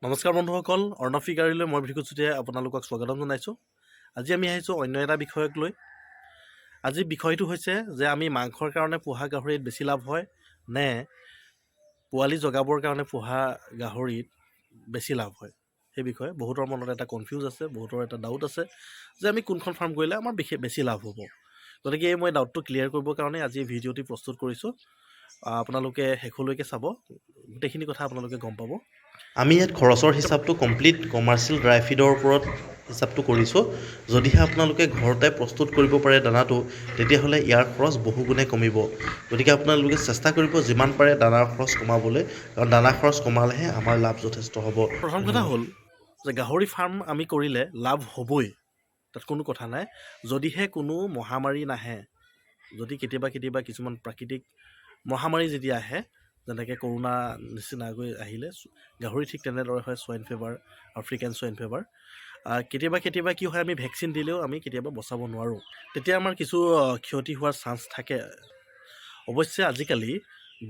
নমস্কাৰ বন্ধুসকল, অৰ্ণৱ গাড়ীলৈ মই ভৃগু চুতীয়াই আপোনালোকক স্বাগতম জনাইছোঁ। আজি আমি আহিছোঁ অন্য এটা বিষয়ক লৈ। আজি বিষয়টো হৈছে যে আমি মাংসৰ কাৰণে পোহা গাহৰিত বেছি লাভ হয় নে পোৱালি জগাবৰ কাৰণে পোহা গাহৰিত বেছি লাভ হয়, সেই বিষয়ে বহুতৰ মনত এটা কনফিউজ আছে, বহুতৰ এটা ডাউট আছে যে আমি কোনখন ফাৰ্ম কৰিলে আমাৰ বিশেষ বেছি লাভ হ'ব। গতিকে এই মই ডাউটটো ক্লিয়াৰ কৰিবৰ কাৰণে আজি এই ভিডিঅ'টি প্ৰস্তুত কৰিছোঁ। আপোনালোকে শেষলৈকে চাব, গোটেইখিনি কথা আপোনালোকে গম পাব। আমি ইয়াত খৰচৰ হিচাপটো কমপ্লিট কমাৰ্চিয়েল ড্ৰাই ফিডৰ ওপৰত হিচাপটো কৰিছোঁ। যদিহে আপোনালোকে ঘৰতে প্ৰস্তুত কৰিব পাৰে দানাটো, তেতিয়াহ'লে ইয়াৰ খৰচ বহুগুণে কমিব। গতিকে আপোনালোকে চেষ্টা কৰিব যিমান পাৰে দানাৰ খৰচ কমাবলৈ, কাৰণ দানা খৰচ কমালেহে আমাৰ লাভ যথেষ্ট হ'ব। প্ৰথম কথা হ'ল যে গাহৰি ফাৰ্ম আমি কৰিলে লাভ হ'বই, তাত কোনো কথা নাই, যদিহে কোনো মহামাৰী নাহে। যদি কেতিয়াবা কেতিয়াবা কিছুমান প্ৰাকৃতিক মহামাৰী যেতিয়া আহে, যেনেকৈ কৰোণা নিচিনাকৈ আহিলে গাহৰি ঠিক তেনেদৰে হয়, swine fever, African swine fever, কেতিয়াবা কেতিয়াবা কি হয়, আমি ভেকচিন দিলেও আমি কেতিয়াবা বচাব নোৱাৰোঁ। তেতিয়া আমাৰ কিছু ক্ষতি হোৱাৰ চান্স থাকে। অৱশ্যে আজিকালি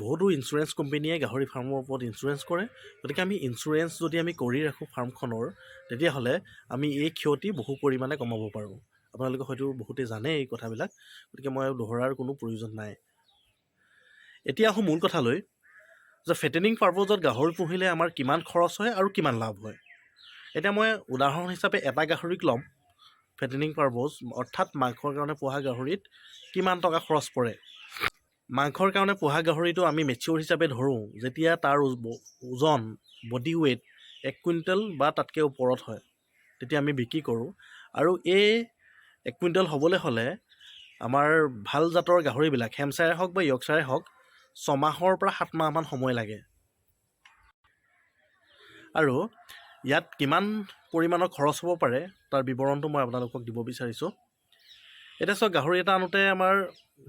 বহুতো ইঞ্চুৰেঞ্চ কোম্পেনীয়ে গাহৰি ফাৰ্মৰ ওপৰত ইঞ্চুৰেঞ্চ কৰে। গতিকে আমি ইঞ্চুৰেঞ্চ যদি আমি কৰি ৰাখোঁ ফাৰ্মখনৰ, তেতিয়াহ'লে আমি এই ক্ষতি বহু পৰিমাণে কমাব পাৰোঁ। আপোনালোকে হয়তো বহুতেই জানে এই কথাবিলাক, গতিকে মই দোহৰাৰ কোনো প্ৰয়োজন নাই। এতিয়া আহোঁ মূল কথালৈ যে ফেটেনিং পাৰ্পজত গাহৰি পুহিলে আমাৰ কিমান খৰচ হয় আৰু কিমান লাভ হয়। এতিয়া মই উদাহৰণ হিচাপে এটা গাহৰিক ল'ম। ফেটেনিং পাৰ্পজ অৰ্থাৎ মাংসৰ কাৰণে পোহা গাহৰিত কিমান টকা খৰচ পৰে? মাংসৰ কাৰণে পোহা গাহৰিটো আমি মেচিয়ৰ হিচাপে ধৰোঁ যেতিয়া তাৰ ওজন, বডি ৱেইট 1 কুইণ্টেল বা তাতকৈ ওপৰত হয়, তেতিয়া আমি বিক্ৰী কৰোঁ। আৰু এই 1 কুইণ্টেল হ'বলৈ হ'লে আমাৰ ভাল জাতৰ গাহৰিবিলাক, হেমচায়াৰ হওক বা য়ৰ্কচায়াৰ হওক, 6 মাহৰ পৰা 7 মাহমান সময় লাগে। আৰু ইয়াত কিমান পৰিমাণৰ খৰচ হ'ব পাৰে, তাৰ বিৱৰণটো মই আপোনালোকক দিব বিচাৰিছোঁ। এতিয়া চাওক, গাহৰি এটা আনোতে আমাৰ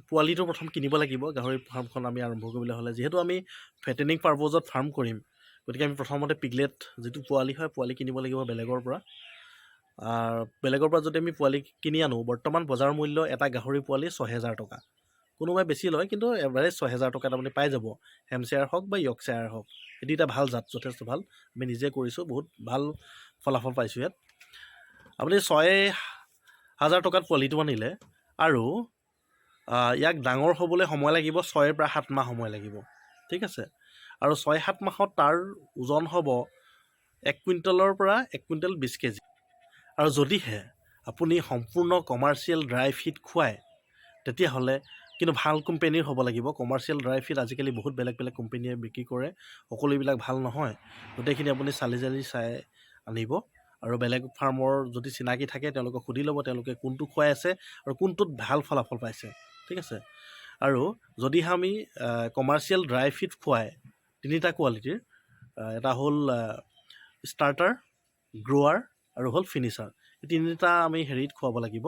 পোৱালিটো প্ৰথম কিনিব লাগিব। গাহৰি ফাৰ্মখন আমি আৰম্ভ কৰিবলৈ হ'লে, যিহেতু আমি ফেটেনিং পাৰ্পজত ফাৰ্ম কৰিম, গতিকে আমি প্ৰথমতে পিগলেট যিটো পোৱালি হয়, পোৱালি কিনিব লাগিব বেলেগৰ পৰা। বেলেগৰ পৰা যদি আমি পোৱালি কিনি আনো, বৰ্তমান বজাৰ মূল্য এটা গাহৰি পোৱালি 6000 টকা। কোনোবাই বেছি লয়, কিন্তু এভাৰেজ 6000 টকাত আপুনি পাই যাব, হেমশ্বেয়াৰ হওক বা য়ৰ্কশ্বেয়াৰ হওক। এই দুইটা ভাল জাত, যথেষ্ট ভাল। আমি নিজে কৰিছোঁ, বহুত ভাল ফলাফল পাইছোঁ। ইয়াত আপুনি 6000 টকাত পোৱালিটো আনিলে আৰু ইয়াক ডাঙৰ হ'বলৈ সময় লাগিব 6ৰ পৰা 7 মাহ সময় লাগিব, ঠিক আছে? আৰু 6-7 মাহত তাৰ ওজন হ'ব 1 কুইণ্টেলৰ পৰা 1 কুইণ্টেল 20 কেজি। আৰু যদিহে আপুনি সম্পূৰ্ণ কমাৰ্চিয়েল ড্ৰাই ফিড খুৱায়, তেতিয়াহ'লে কিন্তু ভাল কোম্পেনীৰ হ'ব লাগিব। কমাৰ্চিয়েল ড্ৰাই ফিড আজিকালি বহুত বেলেগ বেলেগ কোম্পেনীয়ে বিক্ৰী কৰে, সকলোবিলাক ভাল নহয়। গোটেইখিনি আপুনি চালি জালি চাই আনিব আৰু বেলেগ ফাৰ্মৰ যদি চিনাকি থাকে, তেওঁলোকক সুধি ল'ব তেওঁলোকে কোনটো খুৱাই আছে আৰু কোনটোত ভাল ফলাফল পাইছে, ঠিক আছে? আৰু যদিহে আমি কমাৰ্চিয়েল ড্ৰাই ফিড খুৱাই তিনিটা কোৱালিটিৰ, এটা হ'ল ষ্টাৰ্টাৰ, গ্ৰ'ৱাৰ আৰু হ'ল ফিনিচাৰ, এই তিনিটা আমি হেৰিত খুৱাব লাগিব,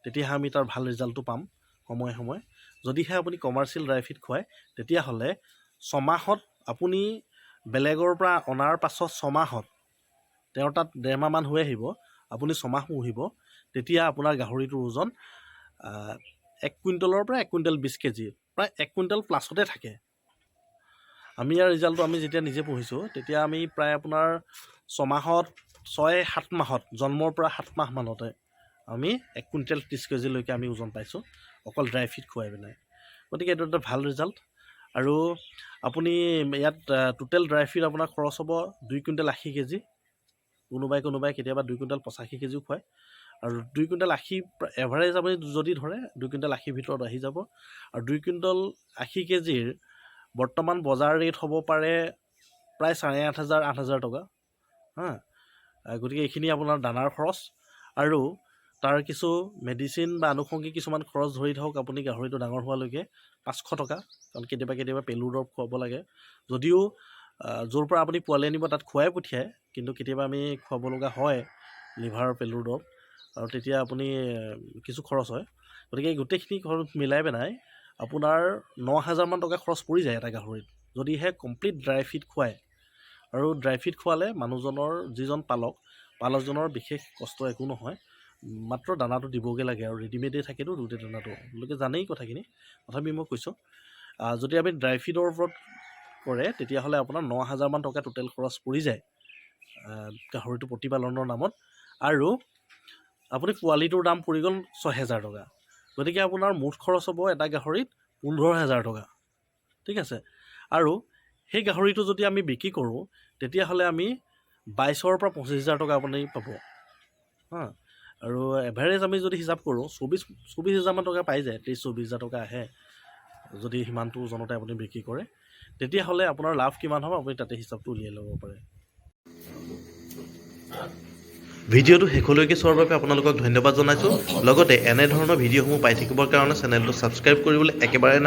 তেতিয়াহে আমি তাৰ ভাল ৰিজাল্টটো পাম সময়ে সময়ে। যদিহে আপুনি কমাৰ্চিয়েল ড্ৰাই ফিড খুৱায়, তেতিয়াহ'লে 6 মাহত, আপুনি বেলেগৰ পৰা অনাৰ পাছত 6 মাহত, তেওঁৰ তাত 1.5 মাহমান হৈ আহিব, আপুনি 6 মাহ পুহিব, তেতিয়া আপোনাৰ গাহৰিটোৰ ওজন 1 কুইণ্টেলৰ পৰা 1 কুইণ্টেল 20 কেজি, প্ৰায় 1 কুইণ্টেল প্লাছতে থাকে। আমি ইয়াৰ ৰিজাল্টটো আমি যেতিয়া নিজে পুহিছোঁ, তেতিয়া আমি প্ৰায় আপোনাৰ 6 মাহত, 6-7 মাহত, জন্মৰ পৰা 7 মাহ মানতে আমি 1 কুইণ্টেল 30 কেজিলৈকে আমি ওজন পাইছোঁ, অকল ড্ৰাই ফিড খুৱাই পেলাই। গতিকে এইটো এটা ভাল ৰিজাল্ট। আৰু আপুনি ইয়াত টোটেল ড্ৰাই ফিড আপোনাৰ খৰচ হ'ব 2 কুইণ্টেল 80 কেজি। কোনোবাই কোনোবাই কেতিয়াবা 2 কুইণ্টেল 85 কেজিও খুৱায়। আৰু 2 কুইণ্টেল 80 এভাৰেজ আপুনি যদি ধৰে, 2 কুইণ্টেল 80ৰ ভিতৰত আহি যাব। আৰু 2 কুইণ্টেল 80 কেজিৰ বৰ্তমান বজাৰ ৰেট হ'ব পাৰে প্ৰায় 8,500, 8,000 টকা। হা, গতিকে এইখিনি আপোনাৰ দানাৰ খৰচ আৰু তাৰ কিছু মেডিচিন বা আনুষংগিক কিছুমান খৰচ ধৰি থওক আপুনি গাহৰিটো ডাঙৰ হোৱালৈকে 500 টকা, কাৰণ কেতিয়াবা কেতিয়াবা পেলুৰ দৰৱ খুৱাব লাগে। যদিও য'ৰ পৰা আপুনি পোৱালি আনিব তাত খুৱাই পঠিয়ায়, কিন্তু কেতিয়াবা আমি খুৱাব লগা হয় লিভাৰৰ পেলুৰ দৰৱ আৰু তেতিয়া আপুনি কিছু খৰচ হয়। গতিকে এই গোটেইখিনি খৰচ মিলাই পেলাই আপোনাৰ 9,000মান টকা খৰচ পৰি যায় এটা গাহৰিত, যদিহে কমপ্লিট ড্ৰাই ফিড খুৱায়। আৰু ড্ৰাই ফিড খোৱালে মানুহজনৰ, যিজন পালক, পালকজনৰ বিশেষ কষ্ট একো নহয়, মাত্ৰ দানাটো দিবগৈ লাগে আৰু ৰেডিমেডেই থাকেতো গোটেই দানাটো। তেওঁলোকে জানেই কথাখিনি, তথাপি মই কৈছোঁ। যদি আমি ড্ৰাই ফিডৰ ওপৰত কৰে, তেতিয়াহ'লে আপোনাৰ 9,000মান টকা টোটেল খৰচ পৰি যায়। গাহৰিটো প্ৰতিপালনৰ নামত। আৰু আপুনি পোৱালিটোৰ দাম পৰি গ'ল 6000 টকা। গতিকে আপোনাৰ মুঠ খৰচ হ'ব এটা গাহৰিত 15,000 টকা, ঠিক আছে। আৰু সেই গাহৰিটো যদি আমি বিক্ৰী কৰোঁ, তেতিয়াহ'লে আমি 22ৰ পৰা 25 হাজাৰ টকা আপুনি পাব। হা, আৰু এভাৰেজ আমি যদি হিচাপ কৰোঁ, 24 হাজাৰমান টকা পাই যায়, 23-24 হাজাৰ টকা আহে। যদি সিমানটো ওজনতে আপুনি বিক্ৰী কৰে, তেতিয়াহ'লে আপোনাৰ লাভ কিমান হ'ব, আপুনি তাতে হিচাপটো উলিয়াই ল'ব পাৰে। ভিডিঅ'টো শেষলৈকে চোৱাৰ বাবে আপোনালোকক ধন্যবাদ জনাইছোঁ। লগতে এনেধৰণৰ ভিডিঅ'সমূহ পাই থাকিবৰ কাৰণে চেনেলটো ছাবস্ক্ৰাইব কৰিবলৈ একেবাৰে নাপাহৰিব।